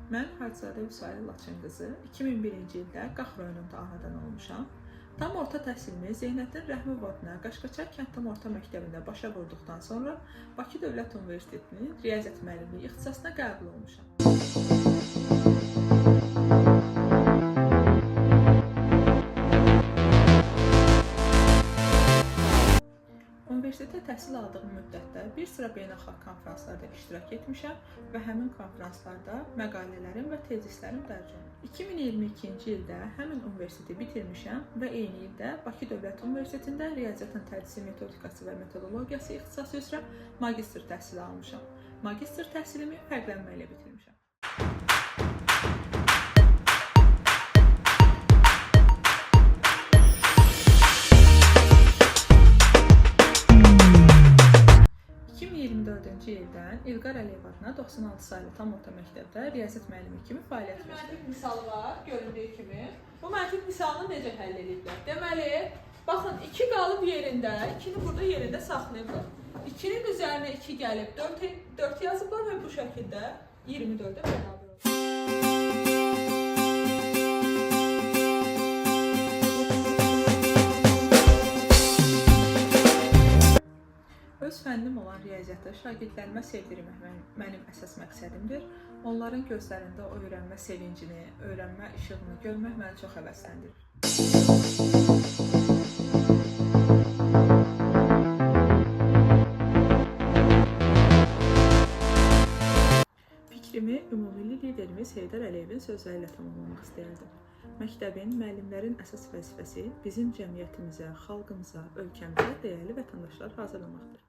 Mən Hacızadə Vüsalə Laçın qızı 2001-ci ildə Qax rayonunda anadan olmuşam. Tam orta təhsilimi Zeynəddin Rəhimov adına Qaşqaçay kənd tam orta məktəbində başa vurduqdan sonra Bakı Dövlət Universitetinin riyaziyyat müəllimliyi ixtisasına qəbul olmuşam. Universitetdə təhsil aldığım müddətdə bir sıra beynəlxalq konfranslarda iştirak etmişəm və həmin konfranslarda məqalələrim və tezislərim dərc olunub. 2022-ci ildə həmin universiteti bitirmişəm və eyni ildə Bakı Dövlət Universitetində riyaziyyatın tədrisi metodikası və metodologiyası ixtisası üzrə magistr təhsili almışam. Magistr təhsilimi fərqlənmə ilə bitirmişəm. ...2024-cü ildən İlqar Əliyev adına 96 saylı tam orta məktəbdə riyaziyyat müəllimi kimi fəaliyyət göstərir. Məntiq misalı var, göründüyü kimi. Bu məntiq misalını necə həll ediblər? Deməli, baxın, 2 qalıb yerində, 2-ni burada yerində saxlayıblar. 2-nin üzərinə 2 gəlib, 4 yazıblar və bu şəkildə 24-ə bərabər olur. Öz fənnim olan riyaziyyatı şagirdlərimə sevdirmək mənim əsas məqsədimdir. Onların gözlərində o öyrənmə sevincini, öyrənmə işığını görmək məni çox həvəsləndirir. Fikrimi ümummilli liderimiz Heydər Əliyevin sözləri ilə tamamlamaq istəyərdim. Məktəbin, müəllimlərin əsas vəzifəsi bizim cəmiyyətimizə, xalqımıza, ölkəmizə dəyərli vətəndaşlar hazırlamaqdır.